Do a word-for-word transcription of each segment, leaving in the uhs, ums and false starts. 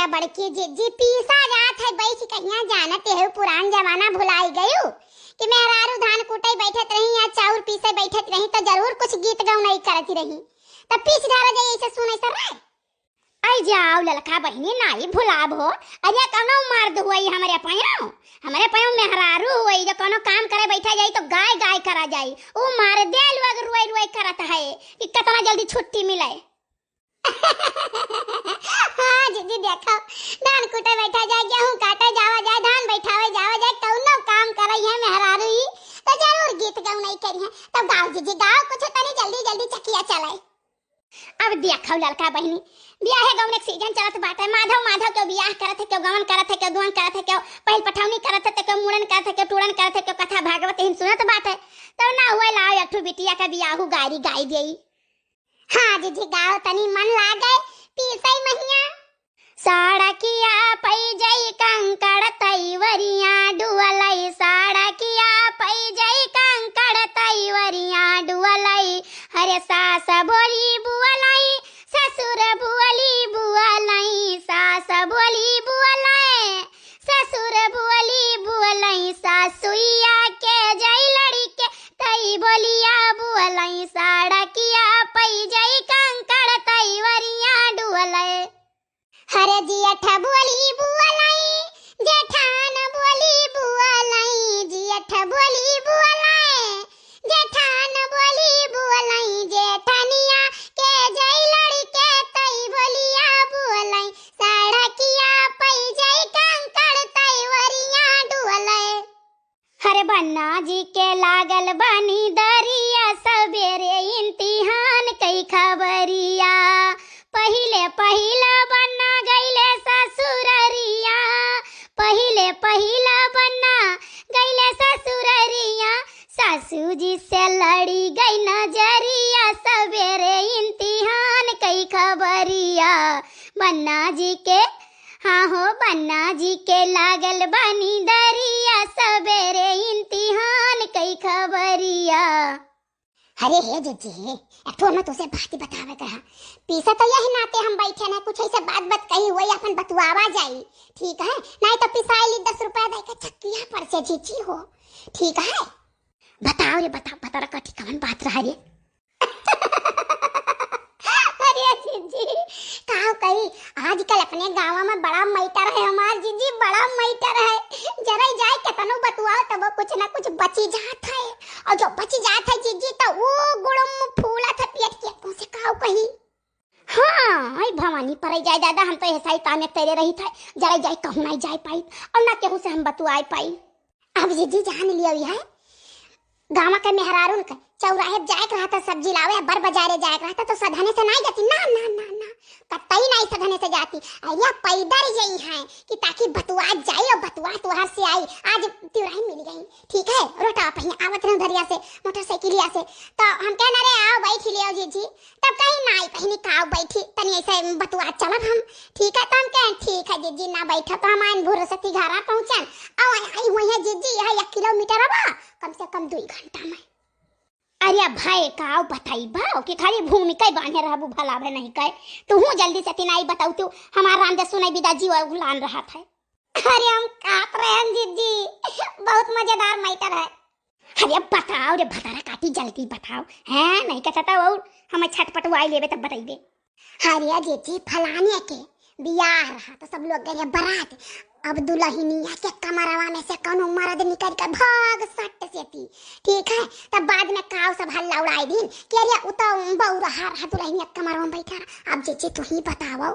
बड़की जिज्जी, पीसा जात है बैठ कहिया, जानत है पुरान जमाना भुलाई गयू कि मेहरारू धान कूटे बैठत रही या चाउर पीसे बैठत रही तो जरूर कुछ गीत गौनाई करत रही। तो पीस डारा जाई ऐसे सुने सर रे। आई जाओ ललका बहिनी, नाई भुलाब हो। अरे कौनो मर्द हुई हमरे पयो, हमरे पयो मेहरारू हुई जो कौनो काम करे बैठा जाई तो गाय गाय करा जाई। ऊ मर्दे लोग रुआई रुआई करत है कि कितना जल्दी छुट्टी मिले। हाँ जिज्जी, देखो, धान कूटे बैठा जाए, गेहूं काटे जावा जाए, धान बैठावे जावा जाए, कौनो काम करे है मेहरारू ही, तो जरूर गीत गौनाई करी है। तब गाओ जिज्जी, गाओ कुछ तनी जल्दी जल्दी चकिया चले। अब देखो ललका बहिनी, बियाहे गौने के सीजन चलत बाटे, माधव माधव केहू बियाह करत है, केहू गवन करत है, केहू दुअन करत है, केहू पहिल पठौनी करत है, तो केहू मुड़न करत है, केहू टूड़न करत है, केहू कथा भागवत हिन सुनत बाटे, तो ना हुए लाओ एक ठो बिटिया का बियाहू गारी गाई देई। हाँ जिज्जी, गाओ तनी मन लागे, पीसई महिया। साड़किया पै जई कंकड़ तैवरिया डुअलई, साड़किया पै जई कंकड़ तैवरिया डुअलई। हरे सास बोली बुअलई, ससुर बोली बुअलई, सास बोली बुअलई, ससुर बोली बुअलई, सासुइया के जई लड़के तई बोलिया बुअलई, साड़किया पै जई कंकड़ तैवरिया डुअलई। हरे जियठ बोली बुअलई, जेठान बोली बुअलई, जियठ बोली बुअलई, जेठान बोली बुअलई, जेठनिया के जई लड़के तई बोलिया बुअलई, सड़किया पै जई कंकड़ तई वरिया डुअलई। हरे बन्ना जी के लागल बानी दरिया, सबेरे इम्तिहान कई खबरिया। पहिले पहिला बन्ना गइले ससुररिया, पहिले पहिला बन्ना गइले ससुररिया। सासू जी से लड़ी गई नजरिया, सबेरे इम्तिहान कई खबरिया। बन्ना जी के, हाँ हो, बन्ना जी के लागल बानी दरिया, सबेरे इम्तिहान कई खबरिया। अरे हे जिज्जी, एक ठो हम तुसे बात बतावे के है। पीछे तो यही नाते हम बैठे ना, कुछ ऐसे बात बात कही हुई, अपन बतुआवा जाई, ठीक है? नहीं तो पिसाई ली दस रुपया दे के चक्किया पर से जिज्जी हो, ठीक है? बताओ रे, बताओ, बता रहा कठी कौन बात रहा रे? अरे जिज्जी, का कही, आजकल अपने गाँव में बड़ा मैटर है हमार जिज्जी, बड़ा मैटर है। जरा जाए केतनो बतुआओ तब कुछ ना कुछ बची जात है, और जो बची जात है जिज्जी तो वो गुड़म फूला था पेट के को से का कही। हाँ, आई भवानी पर जाए दादा, हम तो ऐसा ही ताने तेरे रही था, जरा जाए कहूँ नहीं जाए पाई और ना केहू से हम बतुआए पाई। अब जिज्जी जान लियो है, गाँव के मेहरारून के चौराहे जाए के रहता सब्जी लावे, बर बाजारे जाए के रहता तो सधने से नहीं जाती, ना ना ना ना, कतई नहीं सधने से जाती। अरे पैदल यही है कि ताकि बतुआ जाई और बतुआ तुहार से आई। आज तिवराई मिल गई, ठीक है, रोटा पहिया आवत रहे उधरिया से मोटरसाइकिलिया से, तो हम कहना रे आओ बैठ लियो जिज्जी, तब कहीं नाई कहनी का बैठी तनी ऐसे बतुआ चलब हम, ठीक है? तो हम कहें ठीक है जिज्जी ना बैठा, तो हम आइन भोर सती घरा पहुँचन। आओ आई हुई है जिज्जी, यह एक किलोमीटर अब कम से कम दो घंटा में। अरे भाई का बताई बा कि खाली भूमि कई बांधे रहबू भला भे नहीं कहे, तू हूँ जल्दी से तिनाई बताऊ तू हमार राम दे सुनाई बिदा जीवा गुलान रहा था। अरे हम कात रहे हैं जिज्जी, बहुत मजेदार मैटर है। अरे बताओ रे भतारा काटी, जल्दी बताओ। हैं, नहीं कहता था और हमें छटपटवाई लेबे तब बताइबे। अरे जिज्जी, फलाने के बियाह रहा तो सब लोग गए बारात। अब दुल्हनिया के कमरवा में से कौनो मर्द निकल के भाग सट से थी, ठीक है? तब बाद में काव सब हल्ला उड़ाई दिन कि अरे उ तो बौरा रहा दुल्हनिया के कमरवा में बैठा रहा। अब जिज्जी तू ही बताओ,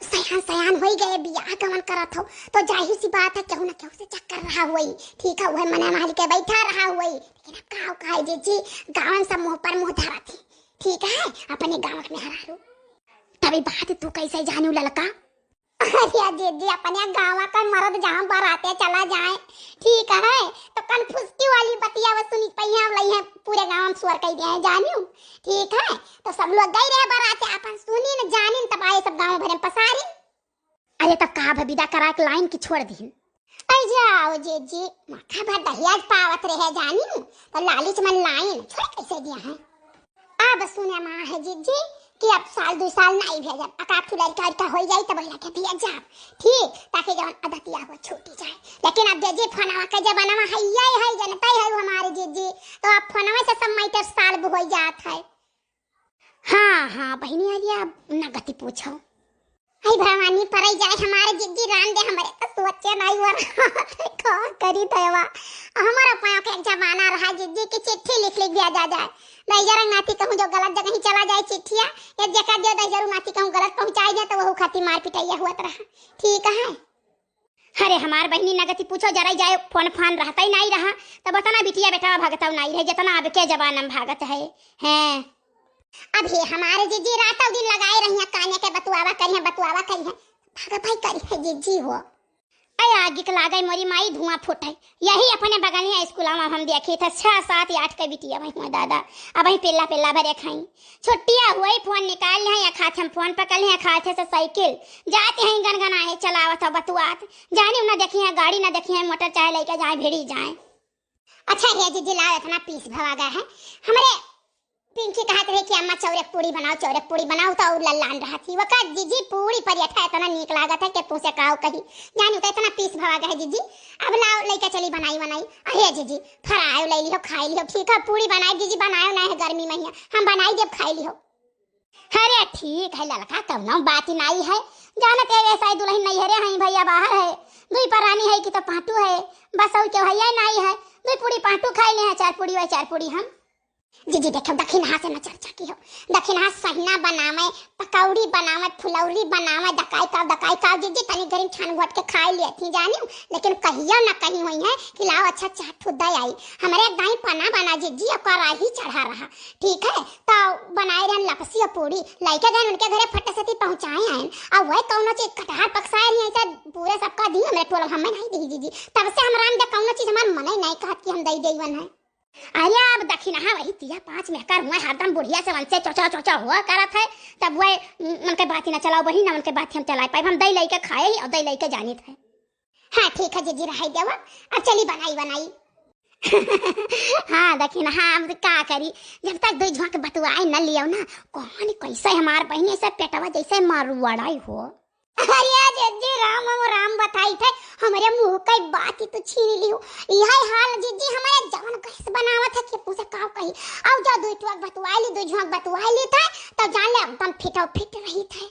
सयान सयान होई गए, बियाह गवन करत हो तो जाहिर सी बात है केहू ना केहू से चक्कर रहा हुई, ठीक है? वह मना मार के बैठा रहा हुई, लेकिन अब काव कहे जिज्जी, गावन सब मुँह पर मुँह धरा थी, ठीक है? अपने गाँव के मेहरारू। तभी बात तू कैसे जानू ललका? अरे जिज्जी, अपने गाँव का मर्द जहाँ बराते चला जाए, ठीक है, तो कन फुसकी वाली बतिया वो सुनी पहिया वाली है, पूरे गाँव में शोर कह दिया है, जानियो, ठीक है, तो सब लोग गई रहे बराते, अपन सुनी न जानी न, तब आए सब गाँव भरे में पसारी। अरे तब का अब विदा करा के लाइन की छोड़ दीन? अरे जाओ जिज्जी, माथा भर दहियाज पावत रहे जानियो, तो लालिच मन लाइन छोड़ कैसे दिया है? अब सुने मा है जिज्जी, कि अब साल दुइ साल नाहीं भेजब, अकाक ठु लड़का उड़का होइ जाई तब लड़का भेज जाब, ठीक, ताकि जवन अदतिया हो छूटी जाए। लेकिन अब जिज्जी फोनवा के जमानवा है, यही है, जनता है हमारे जिज्जी, तो अब फोनवा से सब मैटर सॉल्व होइ जात है। हाँ हाँ बहिनी, अरे अब ना गति पूछो। आई भवानी, परई जाए हमारे जिज्जी, रान दे हमरे तो सोचे नाहीं हुआ। का करी दयवा, हमारा पाँव के एक जमाना रहा जिज्जी कि चिट्ठी लिख लिख भेजा जाए। लइजा रंग नाती कहूँ जो गलत जगह ही चला जाए चिट्ठिया, या जेका दे दे जरूर नाती कहूँ गलत पहुँचाई दे तो वहू खाती मार पिटैया हुआ रहा। ठीक है। अरे हमार बहिनी नगति पूछो जरा जाए, फोन फान रहता ही नाहीं रहा, तब ओतना बिटिया बेटा भागता नाहीं रहे जितना अब के जमाना में भागत है। हैं। अब हे हमारे जिज्जी रातौ दिन लगाए रहिया काने के बतुआवा करिहे, बतुआवा करिहे, भागत ही करिहे जिज्जी हो। अय आगि के लागे मोरी माई, धुआं फूटे। यही अपने बगलिया स्कूलवा में हम देखी थे, छह, सात, आठ के बिटिया वही हुआ दादा, अब वही पिल्ला पिल्ला भरे खाई। छुट्टिया हुई, फोन निकाल लिहे, या खाते हम फोन पकड़ लिहे, खाते से साइकिल। जाते हैं गनगनाए, चलावत हो बतुआत। जानी ना देखी है गाड़ी, ना देखी है मोटर, चाहे लइके जाए, भिड़ी जाए। अच्छा हे जिज्जी, लाओ, इतना पीस भवा गया है। हमरे पिंकी कहत रहे कि अम्मा चौरक पूड़ी बनाओ, चौरक पूड़ी बनाओ, तो और लल्लान रहत ही। वका जिज्जी पूड़ी परियठा इतना नीक लागत है कि तुमसे काव कही। जानी तो इतना पीस भवा गया है जिज्जी। अब लाओ लइके चली बनाई बनाई। अरे जिज्जी, फरायो ले लिहो, खाई लिहो, ठीक है, पूड़ी बनाई जिज्जी, बनायो ना है गर्मी में ही, हम बनाई देब, खाई लिहो। अरे ठीक है ललका, कौनो बात ही नाहीं है। जानत है ऐसा ही दुल्हन नैहरे है, भैया बाहर है, दुई परानी है कि तो पाँटू है, बस और क्यों है, नाहीं है, दुई पूड़ी पाँटू खाई ले हैं, चार पूड़ी वह चार पूड़ी हम। जिज्जी देखो, दखिनहा से न चर्चा किहो। दखिनहा सहिना बनावे, पकौड़ी बनावे, फुलौरी बनावे, दकाई का, दकाई का, जिज्जी तनी घरी छान घोट के खाई लेती जानी, लेकिन कहियो न कहीं हुई है कि लाओ अच्छा चार ठो दे आई। हमरे दाई पना बना जिज्जी, ओकर राही चढ़ा रहा, ठीक है, तो बनाए रहन लपसी और पूड़ी, लइके गए उनके घरे फट से ती पहुँचाए आए। अब वह कौनो चीज कटहर पकसाए रही है, ऐसा पूरे सबका दी हमरे टोला, हमें नाहीं दी जिज्जी। तब से हम राम दे कौनो चीज हमार मने नाहीं कहत कि हम दे देवन है। अरे अब दखिनहा वही तिया पाँच मेहकर हुआ, हरदम बुढ़िया से उनसे चोचा चोचा हुआ करत है, तब वह उनके बात ही ना चलाओ बहिन, ना उनके बात ही हम चलाए पाए, हम दे लइके खाए ही और दे लइके जानित है। हाँ ठीक है जिज्जी, रहाई देवा, अब चली बनाई बनाई। हाँ दखिनहा, अब का करी, जब तक दुई झोंक बतुआए न लियो ना, कौन कैसे हमार बहिनी से पेटवा जैसे मारुआड़ाई हो। अरे जिज्जी, राम हो राम बताई थे, हमरे मुँह कई बात ही तो छीन लिहो। यही हाल जिज्जी हमारे जवन गैस बनावत है कि पूछे काव कही। अब जो दुई टुअक बतुआई ली, दुई झोंक बतुआई ली थे, तो जान ले एकदम फिटो फिट रही थे।